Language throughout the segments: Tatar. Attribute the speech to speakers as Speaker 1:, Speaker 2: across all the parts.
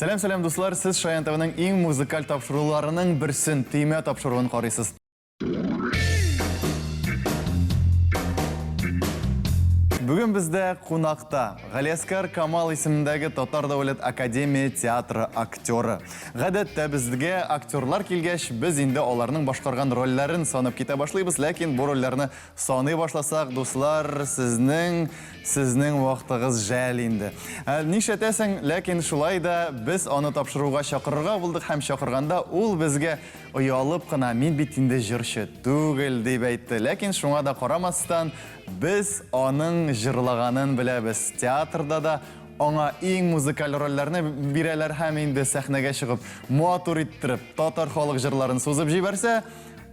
Speaker 1: Сәлам, сәлам, дуслар! Сез Шаян ТВның иң музыкаль тапшыруларының берсен, Төймә тапшыруын карыйсыз. Бүген бездә кунакта Галиәскар Камал исемендәге Татар дәүләт академия театры актеры. Гадәттә безгә актерлар килгәч, без инде аларның башкарган рольләрен санап китә башлыйбыз, ләкин бу рольләрне Саный башласак, дуслар, сезнең, сезнең вакытыгыз жәл инде. Ә, нишләтәсең, ләкин шулай да без аны тапшыруга чакырырга булдык һәм чакырганда ул безгә оялып кына, мин бит инде җырчы түгел, дип әйтте. Ләкин шуңа да карамастан, без аның җырлаганын беләбез. Театрда да аңа иң музыкаль рольләрне бирәләр һәм инде сәхнәгә чыгып, матур иттереп, татар халык җырларын сузып җибәрсә,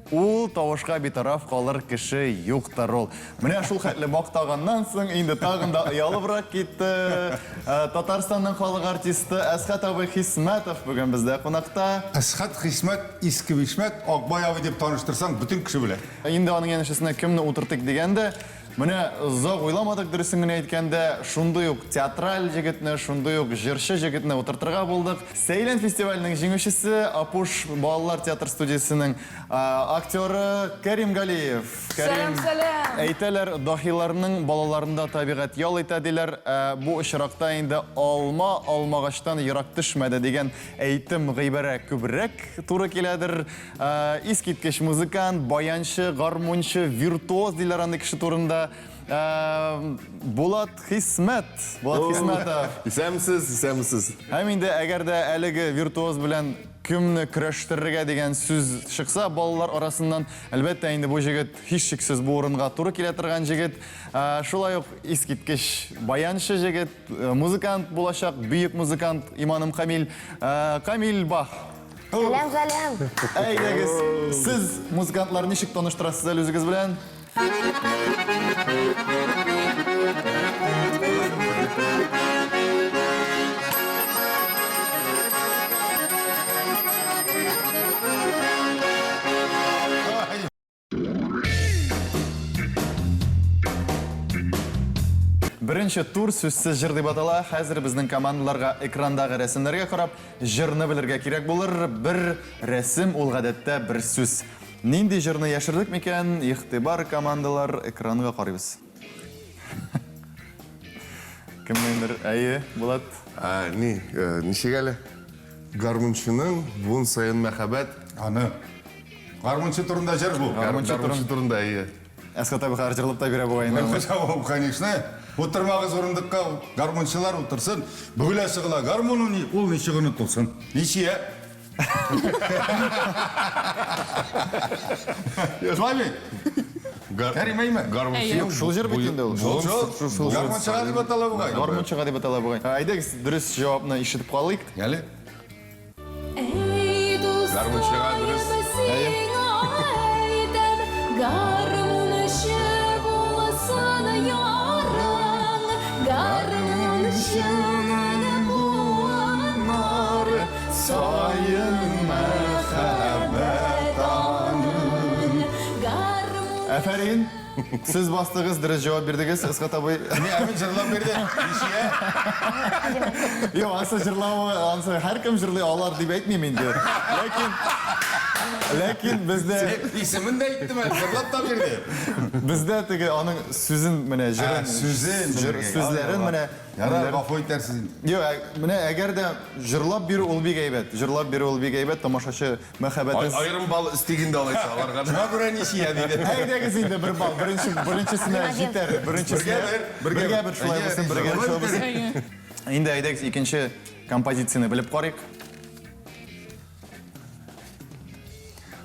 Speaker 1: Ул тавышка битараф калыр кеше юктыр ул. Менә шул хәтле мактаганнан соң инде тагын да оялыбрак китте. Э, Татарстанның халык артисты Әсхәт абый Хисмәтов бүген бездә кунакта.
Speaker 2: Әсхәт Хисмәт Иске Бишмәт Акбай абый дип таныштырсаң, бөтен кеше белә.
Speaker 1: Инде аның янәшәсенә кемне утыртыйк дигәндә, менә озак уйламадык, дөресен генә әйткәндә, шундый ук театраль җегетне, шундый ук җырчы җегетне утыртырга булдык. Сәйлән фестиваленең җиңүчесе, Апуш балалар театр студиясенең актеры Кәрим Галиев.
Speaker 3: Кәрим, Сәлам, сәлам!
Speaker 1: Әйтәләр, даһиларның балаларында табигать ял итә, диләр. Ә бу очракта инде алма алмагачтан ерак төшмәде дигән әйтем гыйбарә күбрәк туры киләдер. Э, искиткеч музыкант, баянчы, гармунчы, виртуоз диләр андый кеше турында. Э, Булат Хисмәт. Булат Хисмәтов.
Speaker 4: Исәнмесез, исәнмесез.
Speaker 1: Һәм инде әгәр дә әлеге виртуоз белән кемне көрәштерергә дигән сүз чыкса балалар арасыннан, әлбәттә инде бу җегет һичшиксез бу урынга туры килә торган җегет. Э, шулай ук искиткеч баянчы җегет, музыкант булачак, бөек музыкант Иманым Камил. Камил Бах.
Speaker 5: Сәлам, сәлам.
Speaker 1: Әйдәгез, сез музыкантлар ничек таныштырасыз әле үзегез белән? Беренче тур сүзсез җыр дип атала. Хәзер безнең командаларга экрандагы рәсемнәргә карап җырны белергә кирәк булыр. Бер рәсем ул гадәттә бер сүз. Нинди җырны яшердек микән? Игътибар, командалар, экранга карыйбыз. Кемнеңдер? Әйе, Булат.
Speaker 4: Ә, ни, э, ничек әле? Гармунчының буын саен мәхәббәт.
Speaker 2: Аны. Гармунчы турында җыр бу.
Speaker 1: Гармунчы
Speaker 4: Гармунчы турында, әйе.
Speaker 1: Әсхәт абый хәзер җырлап та бирә бугай инде.
Speaker 2: Җавап, конечно. Утырмагыз урындыкка, гармунчылар утырсын. Бөгелә сыгыла гармун уйный, ул ничек онытылсын? Ничия? Шулай бит? Кәрим әйме?
Speaker 4: Гармунчы.
Speaker 1: Юк, шул җыр бит инде ул.
Speaker 2: Шул, шул. Гармунчыга дип атала бугай.
Speaker 1: Гармунчыга дип атала бугай. Әйдәгез, дөрес җавапны ишетеп калыйк.
Speaker 2: Әле.
Speaker 3: Әй,
Speaker 4: Гармунчыга дөрес.
Speaker 3: дускаем, сиңа әйтәм, гармунчы булсын ярың, гармунчының буыннары
Speaker 1: Саен мәхәббәт
Speaker 3: аның. Гармун
Speaker 1: Афәрин! Сез бастыгыз, дөрес җавап бирдегез, Әсгать абый.
Speaker 2: Ни, ә мин җырлап бирдем. Ничия?
Speaker 1: Юк, ансы җырлавы, ансы һәркем җырлый алар дип әйтмим инде. Ләкин ләкин бездә
Speaker 2: Исемен дә әйттем әле, җырлап та бирде.
Speaker 1: бездә теге аның сүзен менә җырын,
Speaker 2: Сүзен,
Speaker 1: җыр сүзләрен менә
Speaker 2: Ярар, гафу итәрсез инде.
Speaker 1: Юк, менә әгәр дә җырлап бирү ул бик әйбәт. Җырлап бирү ул бик әйбәт, тамашачы мәхәббәте.
Speaker 4: Аерым балл өстик инде алайса аларга.
Speaker 2: Шуңа күрә ничия диде.
Speaker 1: Әйдәгез инде бер балл. Беренче беренчесенә җитәр. Беренчесенә
Speaker 2: Бергә бер,
Speaker 1: бергә бер шулай булсын, бергә бер шулай булсын. Инде әйдәгез икенче композицияне белеп карыйк.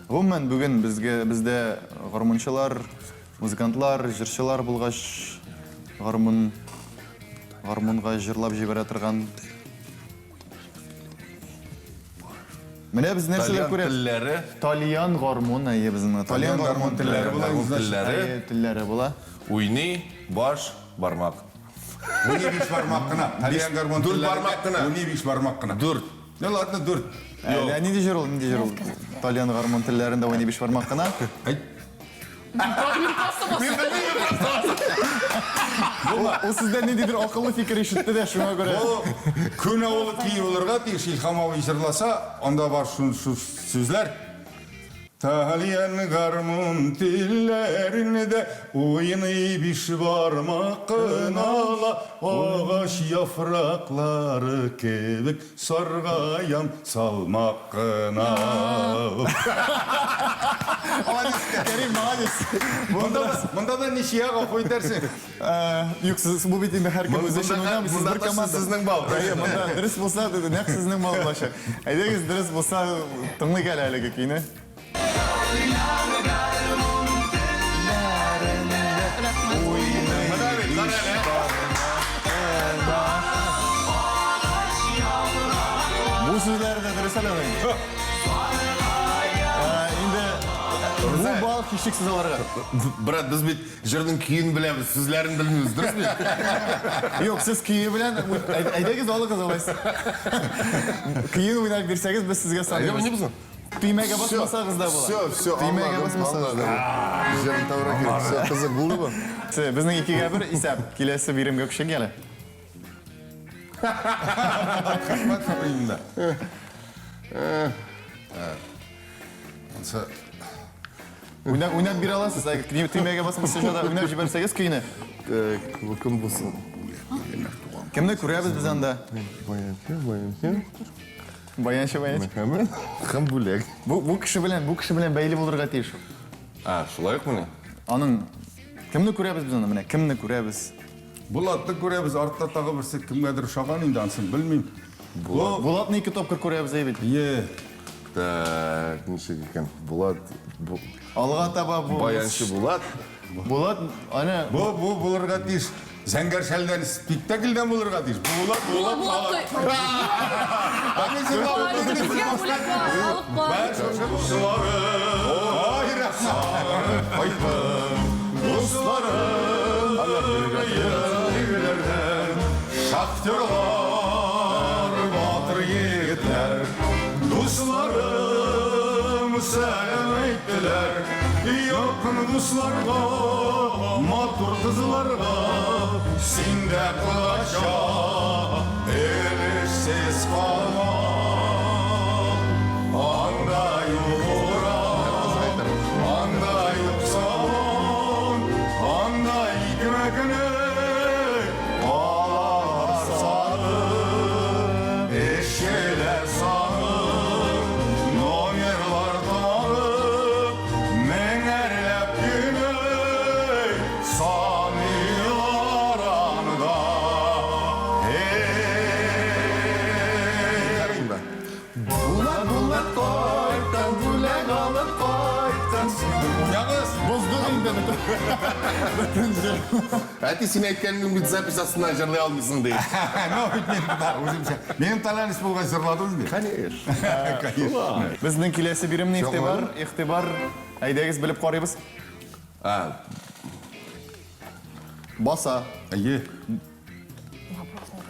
Speaker 1: Гомумән бүген безгә бездә гармунчылар, музыкантлар, җырчылар булгач, гармун гармунга җырлап җибәрә торган Менә без нәрсәләр
Speaker 4: Тальян
Speaker 1: күрәбез?
Speaker 4: телләре.
Speaker 1: Тальян гармун, әйе, безнең тальян гармун
Speaker 2: телләре була,
Speaker 4: Гармун телләре.
Speaker 1: Әйе, телләре була.
Speaker 4: Уйный баш бармак.
Speaker 2: Уйный биш бармак кына. Тальян гармун
Speaker 4: Дүрт
Speaker 2: телләре
Speaker 4: бармак кына.
Speaker 2: Уйный биш бармак кына.
Speaker 4: Дүрт.
Speaker 2: Ну ладно, дүрт.
Speaker 1: Ә нинди җыр ул, нинди җыр ул? Тальян гармун телләрендә уйный биш бармак кына.
Speaker 2: Әйт.
Speaker 3: Мин просто
Speaker 2: Бу
Speaker 1: Ул сездән ниндидер акыллы фикер ишетте дә, шуңа күрә.
Speaker 2: Бу Күн авылы көе булырга тиеш, Илһам абый җырласа, анда бар шул сүзләр. Тальян гармун телләрендә уйный биш бармак кына ла, агач яфраклары кебек саргаям салмак кына.
Speaker 1: Кәрим, молодец.
Speaker 2: Монда да ничья, гафу итәрсең.
Speaker 1: Юк, сез бу бит инде һәркем үзе өчен уйнамый, сез бер команда.
Speaker 4: Сезнең балл.
Speaker 1: Әйе, монда дөрес булса, нәкъ сезнең балл булачак. Әйдәгез, дөрес булса, тыңлыйк әле әлеге көйне. Бу сүзләр дә дөрес әле аның. Инде бу балл һичшиксез аларга.
Speaker 4: Брат, без бит җырның көен беләбез, сүзләрен белмибез, дөрес бит?
Speaker 1: Юк, сез көе белән әйдәгез алыгыз алайса. Көен уйнап бирсәгез, без сезгә
Speaker 4: Әйдә,
Speaker 1: саныйбыз.
Speaker 4: уйныйбызмы?
Speaker 1: Төймәгә басмасагыз да була.
Speaker 4: Все, все,
Speaker 1: Төймәгә
Speaker 4: аңладым,
Speaker 1: басмасагыз да була.
Speaker 4: аңладым. Җырын табырга кирәк. Все, кызык булды бу.
Speaker 1: Все, безнең 2-1 исәп. Киләсе биремгә күчик әле.
Speaker 2: Рәхмәт инде. Ансы
Speaker 1: Уйнап, уйнап бирә аласыз. Әгәр төймәгә басмасагыз да уйнап җибәрсәгез көйне.
Speaker 4: Так, бу кем булсын?
Speaker 1: Кемне күрәбез без анда?
Speaker 4: Баянчы, баянчы.
Speaker 1: Баянчы, баянчы.
Speaker 4: Мөхәммәт һәм бүләк.
Speaker 1: Бу кеше белән, бу кеше белән бәйле булырга тиеш.
Speaker 4: А, шулай ук мени?
Speaker 1: Аның кемне күрәбез без анда? Менә кемне күрәбез?
Speaker 2: Булатны күрәбез, артта тагы берсе кемгәдер ошаган инде, ансын белмим. Бу
Speaker 1: Булатны ике тапкыр күрәбез әй бит.
Speaker 2: Е,
Speaker 4: Так, ничек икән? Булат, бу
Speaker 1: Алга таба бу.
Speaker 4: баянчы Булат.
Speaker 1: Булат, ана
Speaker 2: бу булырга тиеш. Зәңгәр шәлдән спектакльдән булырга тиеш. Булат, Булат,
Speaker 3: Булат,
Speaker 2: Булат.
Speaker 3: Безгә бүләк бар, алып кал.
Speaker 2: Дусларым, ай рәхмәт, кайттым. Дусларым, егетләрдән, шахтерлар, батыр егетләр. Дусларым, сәлам әйттеләр. Якын дусларга, матур кызларга, син дә калача, өлешсез калма. Анда юк урак, анда юк сабан, анда икмәкне алар сатып, эшчеләр саны, номерлар танып, меңәрләп көней саныйлар анда. Эй!
Speaker 1: Булат, Булат кайткан, бүләк алып кайткан.
Speaker 2: Ягыз!
Speaker 1: Боздык инде бөтен. Бөтен җыр.
Speaker 4: Әти, син әйткәнеңне бит запись астыннан җырлый алмыйсың ди.
Speaker 2: Ну, бит мин да үземчә. Минем талант булгач җырладым бит.
Speaker 4: Конечно.
Speaker 2: Конечно.
Speaker 1: Безнең киләсе биремне игътибар, игътибар. Әйдәгез белеп карыйбыз.
Speaker 4: А,
Speaker 1: Баса.
Speaker 2: Әйе.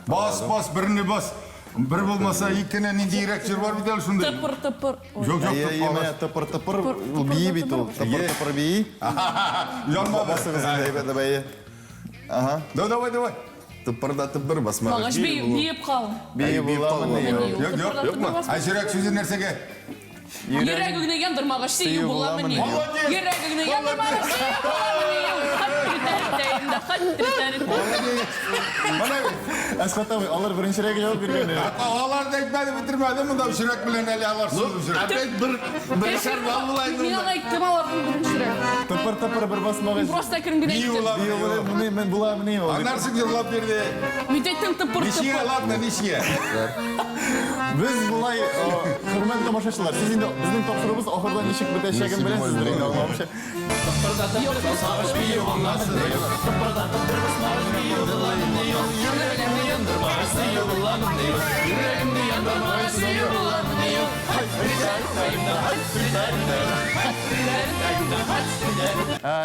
Speaker 2: Бас, бас, берне бас. Бер булмаса икене ниндиерәк җыр бар бит әле шундый.
Speaker 3: Тыпыр, тыпыр. Ой.
Speaker 2: Юк, юк,
Speaker 1: Әйе, әйе, менә тыпыр тыпыр ул бии бит ул. Тыпыр тыпыр бии.
Speaker 2: Янмады.
Speaker 1: Басыгыз инде әйбәт әйе. Ага.
Speaker 2: Да, давай, давай.
Speaker 4: Тыпырдатып бер басмагыч.
Speaker 3: Багыш биеп кал.
Speaker 1: Бии буламыни?
Speaker 3: Юк,
Speaker 2: Юк, юк,
Speaker 4: Юкмы?
Speaker 2: Ә йөрәк сүзе нәрсәгә?
Speaker 3: Йөрәгеңне яндырмагач сөю буламыни?
Speaker 2: Молодец!
Speaker 3: Йөрәгеңне яндырмагач сөю буламыни?
Speaker 2: Менә
Speaker 1: Әсхат абый, алар беренчерәк җавап биргән иде.
Speaker 2: алар да әйтмәде, бетермәде. Монда йөрәк белән әле алар сүз йөрәк.
Speaker 4: Опять бер бершәр балл була инде.
Speaker 3: Мин аны әйттем аларның беренчерәк.
Speaker 1: Тыпыр тыпыр бер басмагач.
Speaker 3: Просто әкрен генә
Speaker 2: Бию
Speaker 3: әйттем.
Speaker 2: була.
Speaker 1: Бии буламыни? Мин буламыни ул?
Speaker 2: Аннан соң җырлап бирде.
Speaker 3: Мин әйттем тыпыр
Speaker 2: Ничья,
Speaker 3: тыпыр.
Speaker 2: ладно, ничья.
Speaker 1: Без болай, хөрмәтле тамашачылар, сез инде безнең тапшыруыбыз ахырда ничек бетәчәген беләсездер инде, аңламыйча.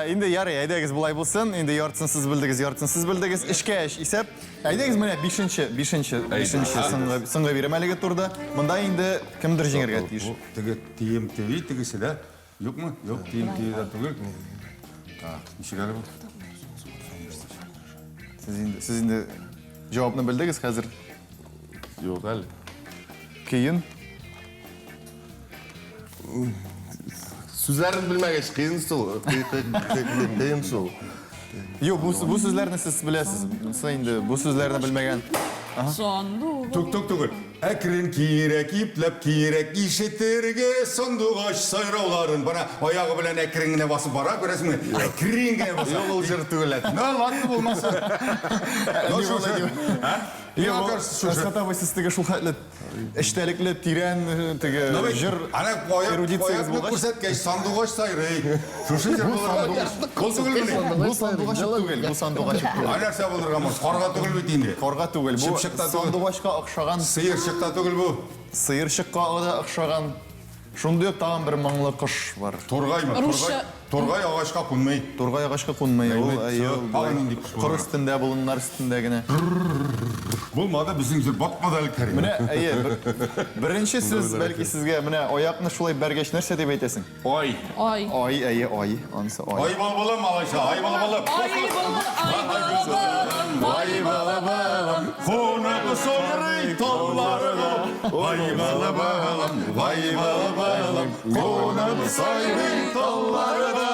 Speaker 1: Инде ярый, әйдәгез болай булсын. Инде яртысын сез белдегез, яртысын сез белдегез. Эшкә эш исәп. Әйдәгез менә бишенче, бишенче, бишенче соңгы, соңгы бирем әлеге турда. Монда инде кемдер җиңәргә тиеш.
Speaker 2: Теге ТМТВ тегесе дә. Юкмы? Юк, ТМТВ да түгел. А, ничек әле бу?
Speaker 1: Сез инде, сез инде җавапны белдегез хәзер.
Speaker 4: Юк әле.
Speaker 1: Көен.
Speaker 4: Сүзләрен белмәгәч, кыен шул. Кыен шул.
Speaker 1: Юк, бу, бу сүзләрне сез беләсез. Монысы инде бу сүзләрне белмәгән.
Speaker 3: Сандугач.
Speaker 2: Тук-тук түгел. Әкрен кирәк, ипләп кирәк, ишетергә сандугач сайрауларын. Бара аягы белән әкрен генә басып бара, күрәсеңме? Әкрен генә баса.
Speaker 4: Юк, ул җыр түгел.
Speaker 2: Ну, ладно, булмаса. Ну, шушы.
Speaker 1: Юк,
Speaker 2: Миңа кажется, шушы.
Speaker 1: Әсхәт абый, сез теге шул хәтле эчтәлекле, тирән теге
Speaker 2: Ну, бит,
Speaker 1: җыр
Speaker 2: ана аяк,
Speaker 1: эрудицияз
Speaker 2: аякны
Speaker 1: булгач.
Speaker 2: күрсәткәч, сандугач сайрый. Шушы җыр булырга. Ул түгелмени?
Speaker 1: Бу сандугач түгел, бу сандугач түгел.
Speaker 2: А нәрсә булырга мөмкин? Карга түгел бит инде.
Speaker 1: Карга түгел, бу
Speaker 2: Чыпчык та түгел.
Speaker 1: сандугачка охшаган,
Speaker 2: Сыерчык та түгел бу.
Speaker 1: сыерчыкка да охшаган. Шундый ук тагын бер моңлы кош бар.
Speaker 2: Тургаймы? Тургай,
Speaker 3: Русча.
Speaker 2: тургай агачка кунмый.
Speaker 1: Тургай агачка кунмый, ул әйе, ул
Speaker 2: Тагын
Speaker 1: болай
Speaker 2: нинди кош
Speaker 1: кыр
Speaker 2: булыр?
Speaker 1: өстендә, болыннар өстендә генә.
Speaker 2: Булмады, безнең җыр батмады әле Кәрим.
Speaker 1: Менә, әйе, беренче сүз бәлки сезгә, менә аякны шулай бәргәч нәрсә дип әйтәсең?
Speaker 4: Ай.
Speaker 3: Ай.
Speaker 1: Ай, әйе, ай, анысы ай.
Speaker 2: Ай балбалым, алайса, ай балбалым.
Speaker 3: Ай балбалым, ай балбалым.
Speaker 2: Кунак сайрый талларга. Ай балбалым, ай балбалым. Кунак сайрый талларга.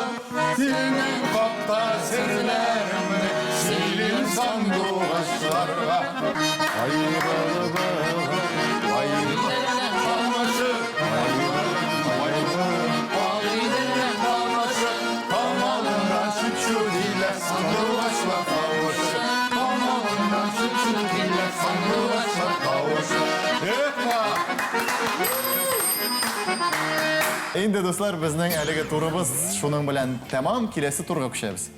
Speaker 2: Синең хакта серләремне сөйлим сандугачларга.
Speaker 1: Ай балбалым, ай
Speaker 2: Камышы, ай балбалым, Камалından чүп-чү диләр сандугачлар тавышы. Камалından чүп-чү диләр сандугачлар тавышы. Эхма!
Speaker 1: Инде, дуслар, безнең әлеге турыбыз шуның белән тәмам. Киләсе турга күчәбез.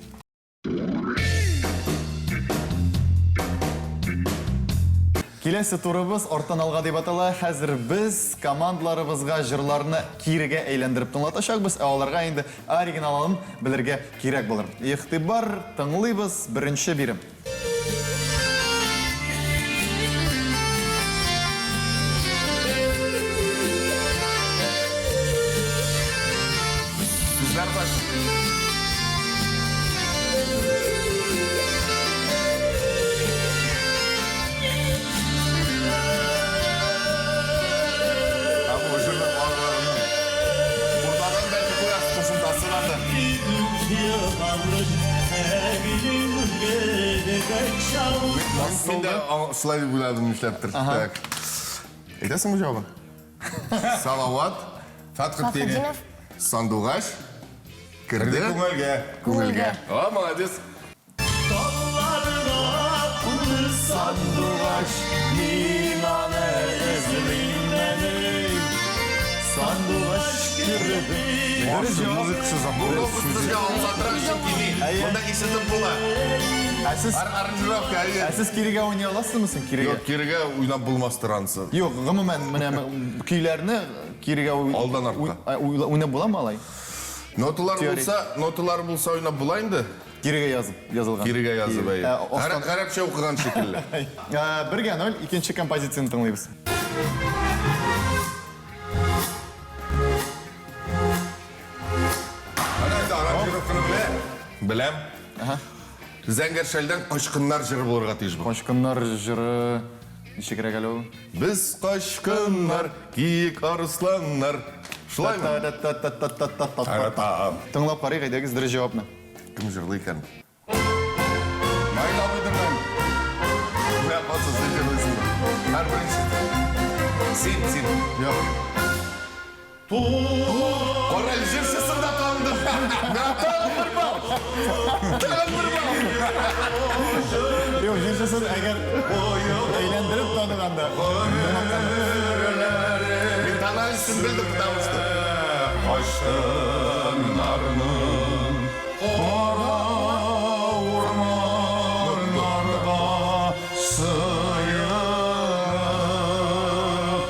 Speaker 1: Киләсе турыбыз арттан алга дип атала. Хәзер без командаларыбызга җырларны кирегә әйләндереп тыңлатачакбыз, ә аларга инде оригиналын белергә кирәк булыр. Игътибар, тыңлыйбыз беренче бирем.
Speaker 4: Сүзләр кайсы? Ә бу җырның араларының уртадан бәлки куясыз кушымтасы бардыр. Мин дә шулай дип уйладым нишләптер. Так. Әйтәсеңме җавабын? Салават,
Speaker 2: Фәтхетдинов.
Speaker 4: Сандугач,
Speaker 2: Керде
Speaker 4: керде
Speaker 2: күңелгә.
Speaker 4: күңелгә. О, молодец.
Speaker 1: Сандугач, мин аны эзлим әле. Сандугач керде. Дөрес җавап.
Speaker 2: Музыкасы
Speaker 4: Бу образ безгә ансатрак, чөнки ни, монда ишетеп була.
Speaker 1: Ә сез,
Speaker 4: Аранжировка, әйе.
Speaker 1: ә сез кирегә уйный аласызмы соң кирегә?
Speaker 4: Юк, кирегә уйнап булмастыр ансы.
Speaker 1: Юк, гомумән, менә көйләрне кирегә
Speaker 4: Алдан артка.
Speaker 1: уйнап буламы алай?
Speaker 4: Ноталар
Speaker 1: Теория.
Speaker 4: булса, ноталар булса уйнап була инде.
Speaker 1: Кирегә язып, язылган.
Speaker 4: Кирегә язып, әйе.
Speaker 1: Ә, астан-
Speaker 4: Гарәпчә укыган шикелле.
Speaker 1: Ә, Бергә ноль, икенче композицияне тыңлыйбыз.
Speaker 2: Әнә инде аранжировканы белә.
Speaker 4: Беләм. Зәңгәр шәлдән качкыннар җыры булырга тиеш бу.
Speaker 1: Качкыннар җыры ничегрәк әле ул?
Speaker 4: Без качкыннар, киек арысланнар. Шулаймы?
Speaker 1: Та-та-та-та-та-та-та-та.
Speaker 2: Таратам.
Speaker 1: Тыңлап карыйк, әйдәгез дөрес җавапны.
Speaker 4: Кем җырлый икән?
Speaker 2: Наил абыйдыр бән.
Speaker 4: Менә калса син җырлыйсың. Һәр беренче. Син, син.
Speaker 2: Юк.
Speaker 4: Кара әле җырчысын да таныдым. Менә тагын бер балл. Тагын бер балл.
Speaker 1: Юк, җырчысын әгәр әйләндереп таныганда.
Speaker 4: Мин тональностен белдем, потому что.
Speaker 2: Качкыннарның кара урманнарга сыенып.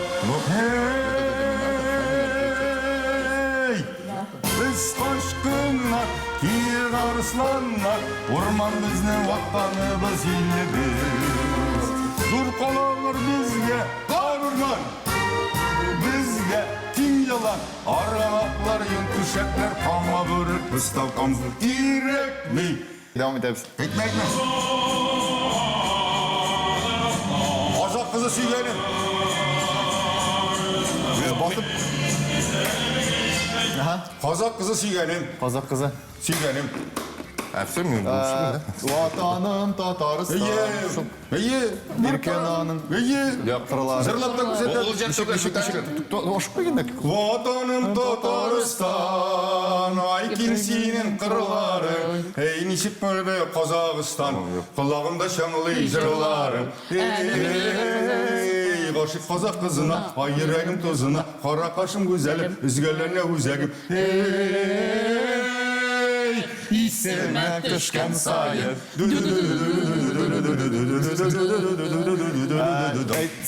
Speaker 2: Hey! Без качкыннар, киек арысланнар, урман безнең ватаныбыз, илебез. Зур калалар безгә, кар урман, безгә киң ялан, аргамаклар, йон түшәкләр, кама бүрек, кыстау камзул кирәкми.
Speaker 1: Дәвам итәбез.
Speaker 2: Әйтмә, әйтмә. кызы сөйгәнем.
Speaker 1: Басып. Ага.
Speaker 2: Казак кызы сөйгәнем.
Speaker 1: Казак кызы.
Speaker 2: Сөйгәнем.
Speaker 4: Ә, все, мин да?
Speaker 1: Ватаным Татарстан.
Speaker 2: Әйе. Әйе.
Speaker 1: Иркен аның.
Speaker 2: Әйе.
Speaker 1: Кырлары.
Speaker 2: Җырлап та күрсәтә.
Speaker 4: Ул җыр түгел, бит әле.
Speaker 1: Ашып куйганда.
Speaker 2: Ватаным Татарстан, ай киң синең кырларың, эй ничек күңелле Казахстан, колагымда чаңлый җырларың. Эй, гашыйк казак кызына, ай йөрәгем тузына, кара кашым гүзәлем, өзгәләнә үзәгем. Эй, исемә төшкән саен.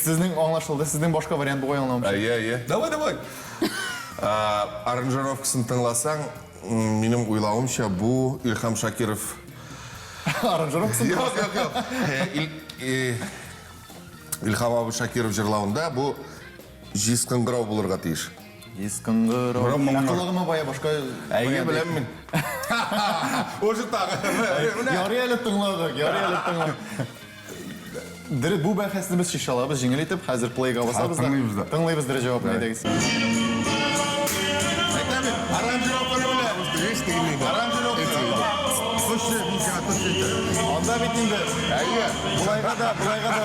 Speaker 1: Сезнең аңлашылды, сезнең башка вариант бугай аңламыйча.
Speaker 4: Әйе, әйе.
Speaker 2: Давай, давай.
Speaker 4: Аранжировкасын тыңласаң, минем уйлавымча, бу Илһам Шакиров.
Speaker 1: Аранжировкасын?
Speaker 4: Юк, юк, юк. Илһам абый Шакиров җырлавында бу җиз кыңгырау булырга тиеш.
Speaker 1: Җиз кыңгырау.
Speaker 2: Ә
Speaker 1: колагыма бая башка.
Speaker 4: Әйе, беләм мин.
Speaker 2: Уже тагы.
Speaker 1: Ярый әле тыңладык, ярый әле тыңладык. Дөрес, бу бәхәсне без чишә алабыз, җиңел итеп, хәзер плейга басабыз да.
Speaker 2: Тыңлыйбыз да.
Speaker 1: Тыңлыйбыз дөрес җавапны, әйдәгез.
Speaker 2: Әйтәм бит, аранжировканы белә. Аранжировка. Слушай, мин сиңа точно әйтәм.
Speaker 1: Анда бит инде.
Speaker 4: Әйе.
Speaker 1: Болайга да, болайга да.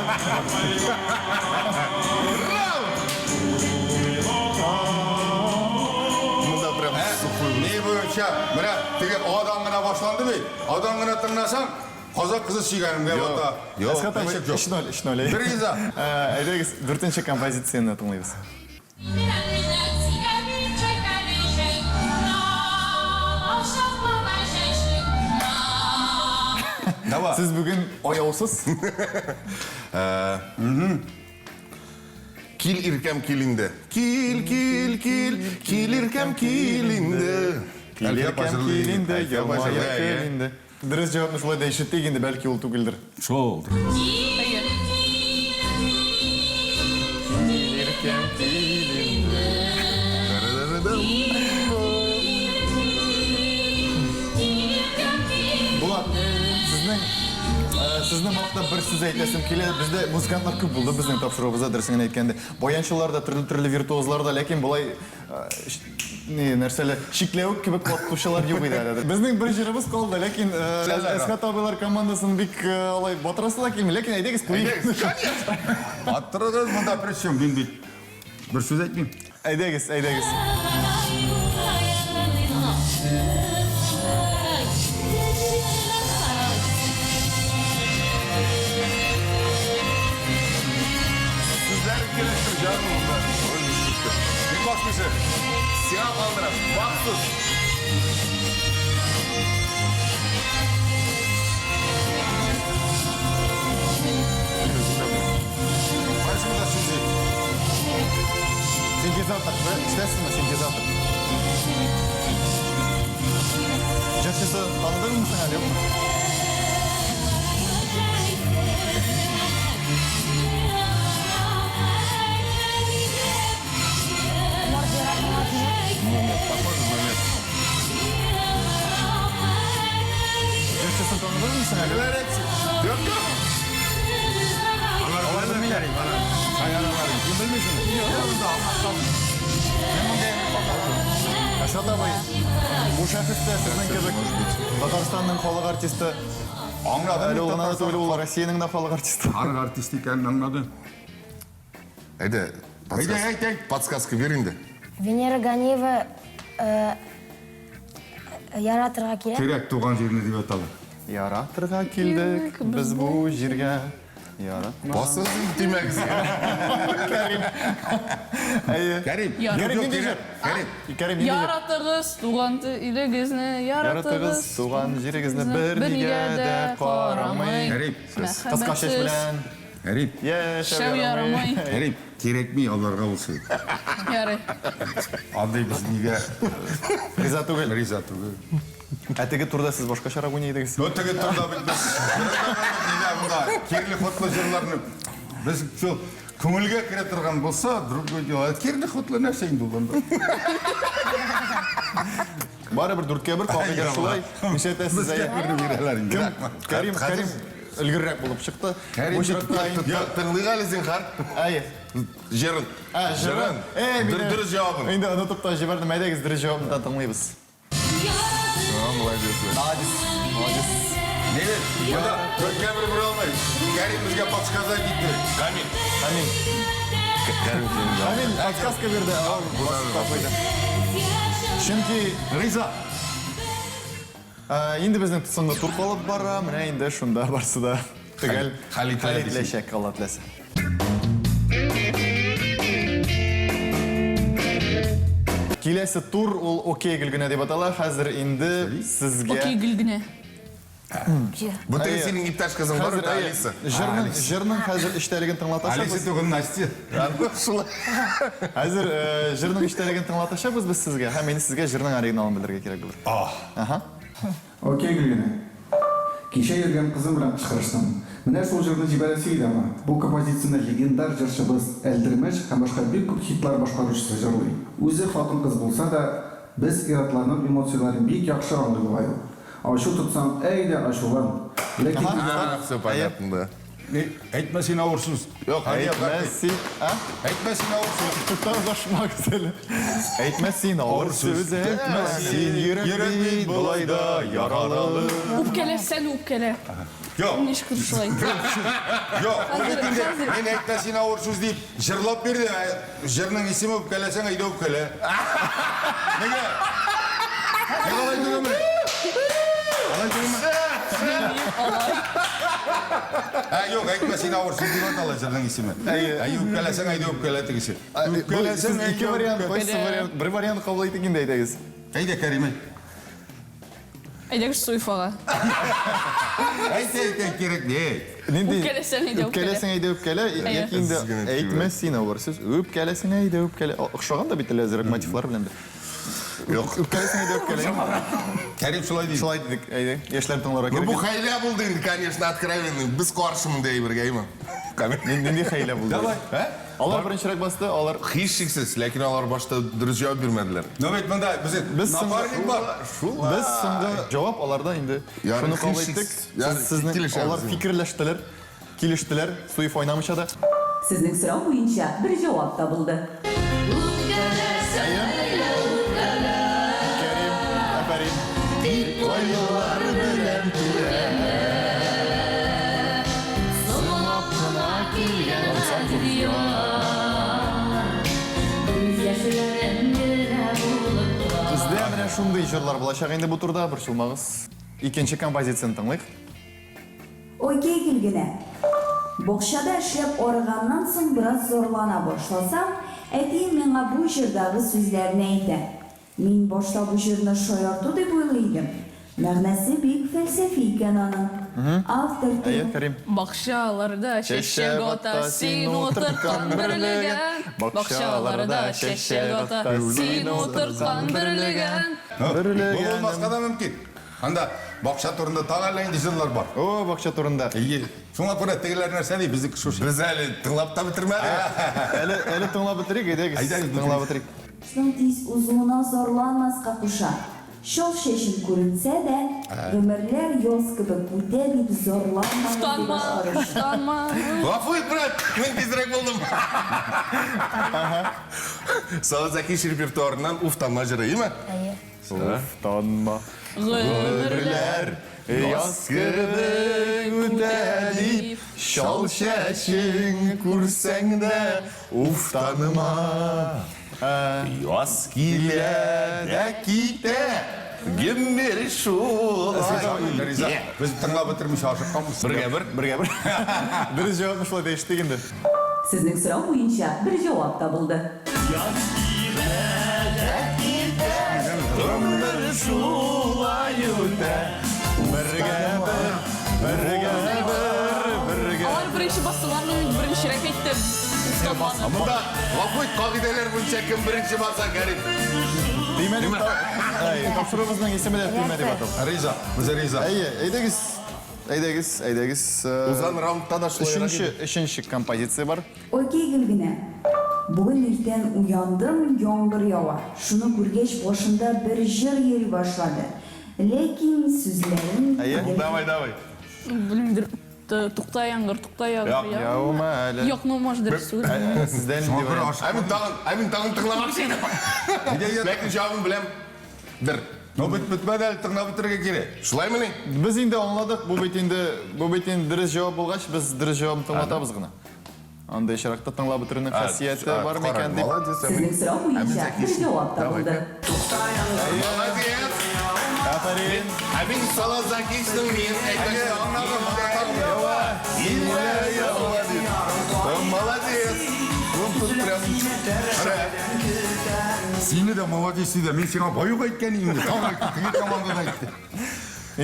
Speaker 4: Монда прям сухой.
Speaker 2: Ни буенча, менә теге адан гына башланды бит. Адан гына тыңласаң, казак кызы сөйгәнемгә бата.
Speaker 4: Юк.
Speaker 1: Әсхәт абый,
Speaker 2: Ничек юк?
Speaker 1: 3-0, 3-0.
Speaker 2: Бер риза.
Speaker 1: Әйдәгез, дүртенче композицияне тыңлыйбыз.
Speaker 2: Давай.
Speaker 1: Сез бүген аяусыз.
Speaker 4: Кил иркәм кил инде. Кил, кил, кил, кил иркәм кил инде.
Speaker 1: Кил иркәм кил инде, елмая кил инде. Дөрес җавапны шулай да ишеттек инде, бәлки ул түгелдер.
Speaker 2: Шул.
Speaker 1: Кил иркәм кил инде. Булат, сезнең сезне мактап бер сүз әйтәсем килә. Бездә музыкантлар күп булды безнең тапшыруыбызда, дөресен генә әйткәндә. Баянчылар да, төрле-төрле виртуозлар да, ләкин болай ни нәрсәле чикләвек кебек ваттучылар юк иде әле. Безнең бер җырыбыз калды, ләкин Әсхәт абыйлар командасын бик алай батырасы да килми, ләкин әйдәгез куйыйк.
Speaker 2: Аттырыгыз монда при чем? Мин бит бер сүз әйтмим.
Speaker 1: Әйдәгез, әйдәгез.
Speaker 4: Сүзләр килешеп җан монда. Бик басмыйсы. Сиңа калдырам. Махсус.
Speaker 2: Кайсы монда сүзе?
Speaker 1: Синтезатор, ишетәсезме, синтезатор? Җырчысы таныдыңмы соң әле, юкмы?
Speaker 4: Похоже, но нет.
Speaker 1: Җырчысын таныдыңмы соң әле?
Speaker 4: Юк, юк.
Speaker 2: Алар белмиләр. Саяралар. Син белмисеңме?
Speaker 1: Әсхәт абый, бу шәхес тә сезнең кебек Татарстанның халык артисты.
Speaker 2: Аңладым.
Speaker 1: Әле ул гына да түгел, ул Россиянең дә халык артисты.
Speaker 2: Халык артист икәнен аңладым.
Speaker 4: Әйдә,
Speaker 2: Әйдә, әйт, әйт.
Speaker 4: Подсказка бир инде.
Speaker 5: Венера Ганиева яратырга кирәк.
Speaker 2: Кирәк туган җирне дип атала.
Speaker 1: Яратырга килдек без бу җиргә. Яратма.
Speaker 4: Басыгыз димәгез.
Speaker 1: Кәрим. Әйе.
Speaker 2: Кәрим.
Speaker 1: Кәрим нинди җыр?
Speaker 2: Кәрим.
Speaker 1: Кәрим нинди җыр?
Speaker 3: Яратыгыз туган илегезне,
Speaker 1: Яратыгыз туган җирегезне бер нигә дә карамый.
Speaker 2: Кәрим.
Speaker 1: Кыска чәч белән
Speaker 2: Кәрим.
Speaker 1: яшәү ярамый.
Speaker 2: Кәрим, кирәкми аларга ул сүз.
Speaker 3: Ярый.
Speaker 2: Андый без нигә
Speaker 1: Риза түгел.
Speaker 2: риза түгел.
Speaker 1: Ә теге турда сез башкачарак уйный идегез.
Speaker 2: Но теге турда бит без нигә монда кирле хотлы җырларны без шул күңелгә керә торган булса, другое дело. Кирле хотлы нәрсә инде ул анда?
Speaker 1: Барыбер дүрткә бер кагыйдә шулай. Нишләтәсез
Speaker 2: Безгә
Speaker 1: әйе.
Speaker 2: биреп бирәләр инде.
Speaker 1: Кем? Кәрим, Кәрим. өлгеррәк булып чыкты. Бу очракта инде
Speaker 4: Тыңлыйк әле зинһар.
Speaker 1: Әйе.
Speaker 4: Җырын.
Speaker 1: Ә, җырын. Э,
Speaker 4: Дөр- Дөрес җавабын.
Speaker 1: Инде онытып та җибәрдем. Әйдәгез, дөрес җавабын да тыңлыйбыз.
Speaker 4: А, молодец.
Speaker 1: Молодец. Молодец.
Speaker 2: Нигә? Монда төркә бер бер алмый. Кәрим безгә подсказать итте.
Speaker 4: Камил.
Speaker 1: Камил. Камил подсказка бирде. Алар басып та куйды. Чөнки
Speaker 2: Риза.
Speaker 1: Ә, инде безнең соңгы тур калып бара, менә инде шунда барсы да төгәл
Speaker 4: Хәл ителә
Speaker 1: хәл
Speaker 4: дисең.
Speaker 1: ителәчәк, Алла теләсә. Киләсе тур ул Окей Гөлгенә дип атала. Хәзер инде сезгә
Speaker 3: Окей, Гөлгенә.
Speaker 4: Бу теге
Speaker 1: Әйе.
Speaker 4: синең иптәш кызың бар
Speaker 1: Хәзер
Speaker 4: бит,
Speaker 1: әйе,
Speaker 4: Алиса.
Speaker 1: Җырның җырның хәзер эчтәлеген
Speaker 2: Алиса
Speaker 1: тыңлатачакбыз.
Speaker 2: түгел, Настя.
Speaker 4: Шулай.
Speaker 1: Хәзер э, җырның эчтәлеген тыңлатачакбыз без сезгә һәм инде сезгә җырның оригиналын белергә кирәк булыр. Аһа.
Speaker 6: Окей, Гөлгенә. Кичә йөргән кызым белән кычкырыштым. Менә шул җырны җибәрәсе иде аңа. Бу композицияне легендар җырчыбыз Әлдермеш һәм башка бик күп хитлар башкаручысы җырлый. Үзе хатын-кыз булса да, без ир-атларның эмоцияләрен бик яхшы аңлый бугай ул. Ачу тотсаң, әй дә ачулан. Ләкин
Speaker 4: А, все понятно, да.
Speaker 2: Ни, әйтмә син авыр сүз.
Speaker 4: Юк,
Speaker 1: Әйтмә син, а?
Speaker 2: Әйтмә син авыр сүз.
Speaker 1: Туктагыз әле. Әйтмә син авыр сүз, әйтмә син йөрәк
Speaker 2: Йөрәк
Speaker 1: бит
Speaker 2: бит
Speaker 1: болай да яралы.
Speaker 3: Үпкәләсәң үпкәлә.
Speaker 2: Юк.
Speaker 3: Ничек шулай?
Speaker 2: Юк, ул бит
Speaker 3: Хәзер,
Speaker 2: инде
Speaker 3: хәзер.
Speaker 2: мин әйтмә син авыр сүз дип җырлап бирде. Ә Җырның исеме үпкәләсәң әйдә үпкәлә. Нигә? Нигә алай түгелме? Алай түгелме?
Speaker 3: Алай.
Speaker 2: Ә, юк, әйтмә син авыр сүз дип атала җырның исеме. Әй, үпкәләсәң әйдә үпкәлә тегесе.
Speaker 1: Сез
Speaker 2: Үпкәләсәң
Speaker 1: ике
Speaker 2: әйдә
Speaker 1: вариант,
Speaker 2: үпкәлә.
Speaker 1: кайсы вариант? Бер вариант кабул итик инде әйдәгез.
Speaker 2: Әйдә, Кәрим, әйт.
Speaker 3: Әйдәгез Суйфага.
Speaker 2: Әйт, әйт, әйт, кирәк ни.
Speaker 1: Нинди?
Speaker 3: Үпкәләсәң әйдә үпкәлә.
Speaker 1: Үпкәләсәң әйдә үпкәлә,
Speaker 3: Әйе.
Speaker 1: яки инде
Speaker 4: Сез генә
Speaker 1: әйтмә син авыр сүз. Үпкәләсәң әйдә үпкәлә. Охшаган да бит әле әзерәк мотивлар белән дә.
Speaker 4: Юк.
Speaker 1: Үпкәләсәң әйдә үпкәлә.
Speaker 2: Кәрим шулай ди.
Speaker 1: Шулай дидек, әйдә. Яшьләр тыңларга
Speaker 4: Ну, бу
Speaker 1: кирәк.
Speaker 4: хәйлә булды инде, конечно, откровенный. Без каршы мондай әйбергә, әйме? Камил.
Speaker 1: Нинди хәйлә булды?
Speaker 2: Давай.
Speaker 4: Ә?
Speaker 1: Алар беренчерәк басты, алар
Speaker 4: Һичшиксез, ләкин алар башта дөрес җавап бирмәделәр.
Speaker 2: Но бит монда безнең
Speaker 1: Без соңгы-
Speaker 2: напарник бар.
Speaker 1: Без соңгы җавап аларда инде
Speaker 4: Ярый,
Speaker 1: шуны кабул
Speaker 4: һичшиксез.
Speaker 1: иттек.
Speaker 4: Ярый,
Speaker 1: Сез- Сезнең
Speaker 4: килешәбез
Speaker 1: алар
Speaker 4: инде.
Speaker 1: фикерләштеләр, килештеләр, Суев уйнамыйча да.
Speaker 7: Сезнең сорау буенча бер җавап табылды.
Speaker 1: Кәрим, афәрин. Дип кайлар белән
Speaker 3: Соңлап кына килгән
Speaker 1: Бездә менә шундый җырлар булачак инде бу турда, борчылмагыз. Икенче композицияне тыңлыйк.
Speaker 7: Окей, Гөлгенә. Бакчада эшләп арыганнан соң бераз зарлана башласам, әтием миңа бу җырдагы сүзләрне әйтә. Мин башта бу җырны шаярту дип уйлый идем. Мәгънәсе бик фәлсәфи икән аның. Автор
Speaker 1: Әйе,
Speaker 7: кем?
Speaker 1: Кәрим.
Speaker 3: Бакчаларда чәчәк ата, син утырткан бөрлегән. Бакчаларда чәчәк ата, син утырткан бөрлегән.
Speaker 2: Бу
Speaker 1: Бөрлегәнем.
Speaker 2: булмаска да мөмкин. Анда бакча турында тагы әллә нинди җырлар бар.
Speaker 1: О, бакча турында.
Speaker 2: Әйе. Шуңа күрә тегеләр нәрсә ди, безнеке шушы.
Speaker 4: Без әле тыңлап та бетермәдек.
Speaker 1: Әле әле тыңлап бетерик, әйдәгез.
Speaker 2: Әйдәгез,
Speaker 1: Тыңлап бетерик.
Speaker 7: Соң тиз узуына зарланмаска куша. Чал чәчем күренсә дә, гомерләр яз кебек үтә дип зарланмагыз дип
Speaker 3: Уфтанма,
Speaker 7: башкаручы.
Speaker 3: уфтанма.
Speaker 4: Гафу ит, брат, мин тизрәк булдым. Соловат Закишев репертуарыннан Уфтанма җыры, име?
Speaker 5: Әйе.
Speaker 1: Уфтанма.
Speaker 3: Гомерләр
Speaker 1: Яз кебек үтә дип, чал чәчең күрсәң дә, уфтанма.
Speaker 4: Яз килә дә китә, гомер шулай.
Speaker 2: Риза, без тыңлап бетермичә ашыкканбыз.
Speaker 4: Бергә бер.
Speaker 1: Бергә бер. Дөрес җавапны шулай да ишеттек инде.
Speaker 7: Сезнең сорау буенча бер җавап табылды.
Speaker 1: Гомер шулай үтә. Бергә бер, бергә бер, бергә.
Speaker 3: Алар беренче бастылар, но мин беренчерәк әйттем. Уфтанманы.
Speaker 4: Монда гафу ит, кагыйдәләр буенча кем беренче баса, Кәрим.
Speaker 1: Төймә дип Әй, тапшыруыбызның исеме дә төймә дип атала.
Speaker 2: Риза, без риза.
Speaker 1: Әйе, әйдәгез. Әйдәгез, әйдәгез.
Speaker 4: Узган раундта да шулайрак
Speaker 1: Өченче, өченче композиция бар.
Speaker 7: Окей, Гөлгенә. Бүген иртән уяндым, яңгыр ява. Шуны күргәч, башымда бер җыр йөри башлады. Ләкин сүзләрен
Speaker 1: Әйе.
Speaker 7: төгәл
Speaker 4: Давай, давай.
Speaker 3: Белмидер. Тукта яңгыр, тукта яңгыр.
Speaker 1: Яума әле.
Speaker 3: Юк, ну, может, дөрес түгел.
Speaker 1: Сездә нинди вариант?
Speaker 4: Ә мин тагын, ә мин тагын тыңламакчы идем. Ләкин җавабын беләм. Бер.
Speaker 2: Но бит бетмәде әле, тыңлап бетерергә кирәк.
Speaker 4: Шулаймыни?
Speaker 1: Без инде аңладык, бу бит инде, бу бит инде дөрес җавап булгач, без дөрес җавабын тыңлатабыз гына. Андый очракта тыңлап бетерүнең хасияте бар микән дип.
Speaker 4: Молодец.
Speaker 7: Сезнең сорау буенча бер җавап табылды.
Speaker 4: Молодец.
Speaker 1: Афәрин.
Speaker 4: Ә мин Салазакичның мин Молодец. Ну, тут прям шәп.
Speaker 2: Сине дә молодец диде. Мин сиңа баюк әйткән идем инде. Тагын әйтте, теге команда да әйтте.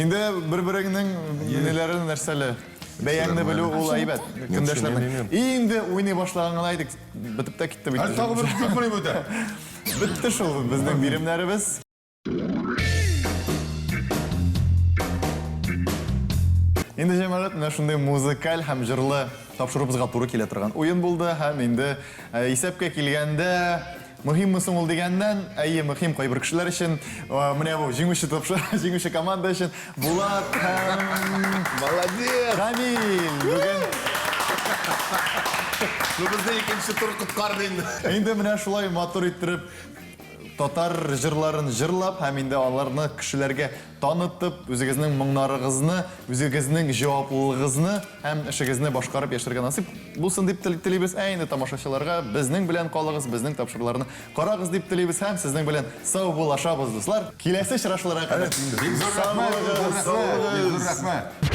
Speaker 1: Инде бер-береңнең ниләрен нәрсәле бәяңне белү ул әйбәт. Көндәшләрнең. Инде уйный башлаган гына идек, бетеп тә китте бит.
Speaker 2: Әле тагы бер күпме үтә.
Speaker 1: Бетте шул безнең биремнәребез. Инде җәмәгать менә шундый музыкаль һәм җырлы тапшыруыбызга туры килә торган уен булды һәм инде э, исәпкә килгәндә мөһимме соң ул дигәннән, әйе, мөһим кайбер кешеләр өчен, э, менә бу җиңүче тапшы, җиңүче команда өчен Булат һәм
Speaker 4: Молодец.
Speaker 1: Рамил бүген
Speaker 4: Ну, безне икенче тур коткарды инде.
Speaker 1: Инде менә шулай матур иттереп татар җырларын җырлап һәм инде аларны кешеләргә танытып, үзегезнең моңнарыгызны, үзегезнең җаваплылыгыгызны һәм эшегезне башкарып яшәргә насыйп булсын дип телибез. Ә инде тамашачыларга безнең белән калыгыз, безнең тапшыруларны карагыз дип телибез һәм сезнең белән саубуллашабыз, дуслар. Киләсе очрашуларга кадәр.
Speaker 2: Бик зур рәхмәт.
Speaker 1: Сау булыгыз.
Speaker 2: Бик зур рәхмәт.